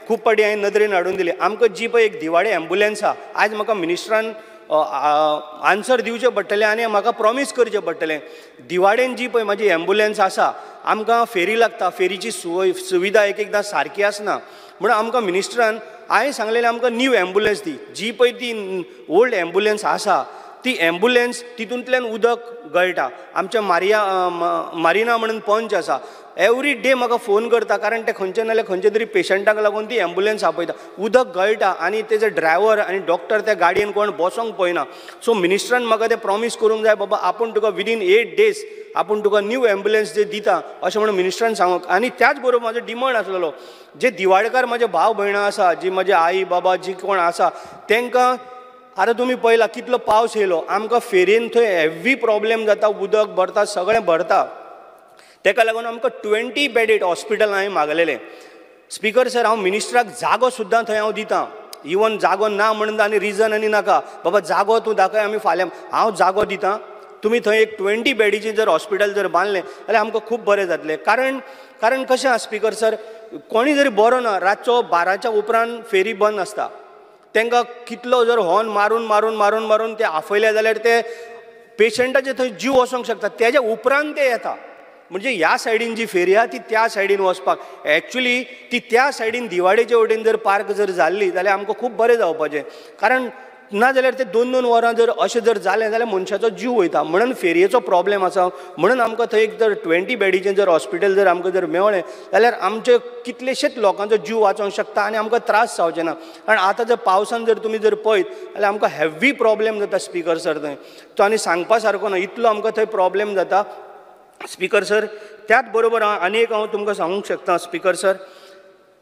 खूब फावटी हांवें नदरेन हाडून दिलें. आमकां जी पळय एक दिवाडे एम्बुलंस आहा, आयज म्हाका मिनिस्टरान आन्सर दिवचें पडटलें आनी म्हाका प्रॉमीस करचें पडटलें. दिवाडेन जी पळय म्हाजी एम्बुलंस आसा, आमकां फेरी लागता, फेरीची सुविधा एक एकदां सारकी आसना. म्हणून आमकां मिनिस्टरान हांवें सांगलेलें आमकां न्यू एम्बुलंस दी. जी पळय ती ओल्ड एम्बुलंस आसा ती एम्बुलंस तितूंतल्यान उदक गळटा. आमच्या मारिया मारिना म्हणून पंच आसा, एवरी डे म्हाका फोन करता, कारण ते खंयचे नाल्यार खंयचे तरी पेशंटाक लागून ती एम्बुलंस आपयता. उदक गळटा आनी तेजे ड्रायवर आनी डॉक्टर त्या गाडयेन कोण बसोंक पळयना. सो मिनिस्टरान म्हाका तें प्रॉमीस करूंक जाय, बाबा आपूण तुका विदीन 8 डेज आपूण तुका न्यू एम्बुलंस जे दिता अशें म्हणून मिनिस्टरान सांगूंक. आनी त्याच बरोबर म्हाजो डिमांड आसलेलो, जे दिवाडकार म्हाजे भाव भयणां आसा, जी म्हाजी आई बाबा जी कोण आसा तेंकां आतां तुमी पळयला कितलो पावस येयलो, आमकां फेरयेन थंय हेवी प्रॉब्लेम जाता, उदक भरता, सगळें भरता. तेका लागून आमकां 20 बेडेड हॉस्पिटल हांवें मागलेलें. स्पिकर सर, हांव मिनिस्टराक जागो सुद्दां थंय हांव दितां, इवन जागो ना म्हणून आनी रिजन आनी नाका, बाबा जागो तूं दाखय, आमी फाल्यां हांव जागो दितां, तुमी थंय एक 20 बेडीचें जर हॉस्पिटल जर बांदलें जाल्यार आमकां खूब बरें जातलें. कारण कारण कशें आसा स्पिकर सर, कोणी जरी बरो ना, रातचो 12च्या उपरांत फेरी बंद आसता, तांकां कितलो जर हॉर्न मारून मारून मारून मारून ते आपयले जाल्यार ते पेशंटाचे थंय जीव वचोंक शकता. तेज्या उपरांत ते येता. म्हणजे ह्या सायडीन जी फेरी आहा ती त्या सायडीन वचपाक, एक्चुली ती त्या सायडीन दिवाडेचे वटेन जर पार्क जर जाल्ली जाल्यार आमकां खूब बरें जावपाचें. कारण ना जाल्यार ते 2-2 वरां जर अशें जर जालें जाल्यार मनशाचो जीव वयता. म्हणून फेरयेचो प्रॉब्लेम आसा, म्हणून आमकां थंय एक जर 20 बेडीचें जर हॉस्पिटल जर आमकां जर मेळ्ळें जाल्यार आमचे कितलेशेच लोकांचो जीव वाचोंक शकता आनी आमकां त्रास जावचे ना. कारण आतां जर पावसान जर तुमी जर पळयत जाल्यार आमकां हेवी प्रॉब्लेम जाता स्पिकर सर थंय, तो आनी सांगपा सारको ना, इतलो आमकां थंय प्रॉब्लेम जाता स्पिकर सर. त्याच बरोबर आनी एक हांव तुमकां सांगूंक शकता स्पिकर सर,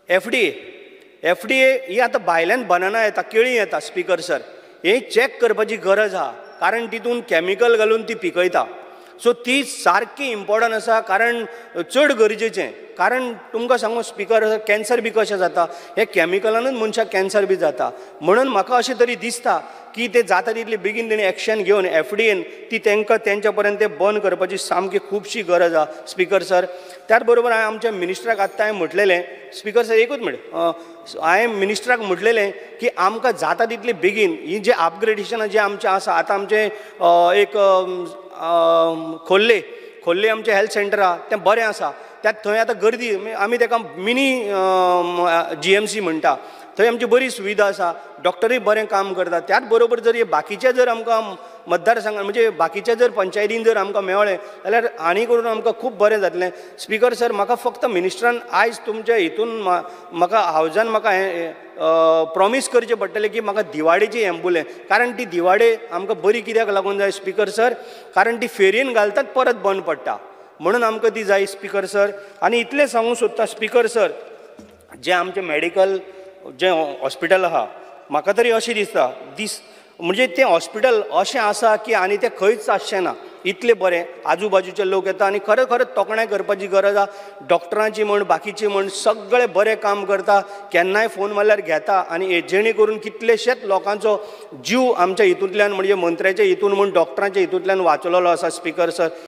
FDA ही आतां भायल्यान बनाना येता, केळीं येता स्पिकर सर, हे चॅक करपाची गरज आहा, कारण तितून कॅमिकल घालून ती पिकयता. सो ती सारकी इम्पॉर्टंट आसा, कारण चड गरजेचें. कारण तुमकां सांगू स्पिकर, कॅन्सर बी कशें जाता, हे कॅमिकलानूच मनशाक कॅन्सर बी जाता. म्हणून म्हाका अशें तरी दिसता की ते जाता तितली बेगीन तेणी एक्शन घेवन FDA ती तांकां तेंच्या पर्यंत ते बंद करपाची सामकी खुबशी गरज आहा स्पिकर सर. त्याच बरोबर हांवें आमच्या मिनिस्टराक आत्तां हांवें म्हटलेलें स्पिकर सर, एकूच मिनट, हांवें मिनिस्टराक म्हटलेलें की आमकां जाता तितली बेगीन ही जे अपग्रेडेशनां जें आमचें आसा, आतां आमचें एक खोर्ले खोर्ले आमचें हेल्थ सेंटर आहा तें बरें आसा, त्यात थंय आतां गर्दी, आमी ताका मिनी GMC म्हणटा, थंय आमची बरी सुविधा आसा, डॉक्टरूय बरें काम करता. त्याच बरोबर जर हे बाकीचे जर आमकां मतदारसंघान म्हणजे बाकीचे जर पंचायतीन जर आमकां मेळ्ळें जाल्यार आनी करून आमकां खूब बरें जातलें. स्पिकर सर, म्हाका फक्त मिनिस्टरान आयज तुमच्या हितून म्हाका हावजान म्हाका हें प्रॉमीस करचें पडटलें की म्हाका दिवाडेची एम्बुलन्स, कारण ती दिवाडे आमकां बरी कित्याक लागून जाय स्पिकर सर, कारण ती फेरयेन घालतात परत बंद पडटा, म्हणून आमकां ती जाय स्पिकर सर. आनी इतलें सांगूंक सोदता स्पिकर सर, जें आमचें मॅडिकल जें हॉस्पिटल आहा, म्हाका तरी अशें दिसता म्हणजे तें हॉस्पिटल अशें आसा की आनी तें खंयच आसचें ना, इतलें बरें आजू बाजूचे लोक येता आनी खरें खरें तोखणाय करपाची गरज आहा डॉक्टरांची म्हण बाकीची म्हण, सगळे बरें काम करता, केन्नाय फोन मारल्यार घेता आनी जेणे करून कितलेशेच लोकांचो जीव आमच्या हितूंतल्यान म्हणजे मंत्र्याच्या हितून म्हण डॉक्टरांच्या हितूंतल्यान वाचलेलो आसा स्पिकर सर.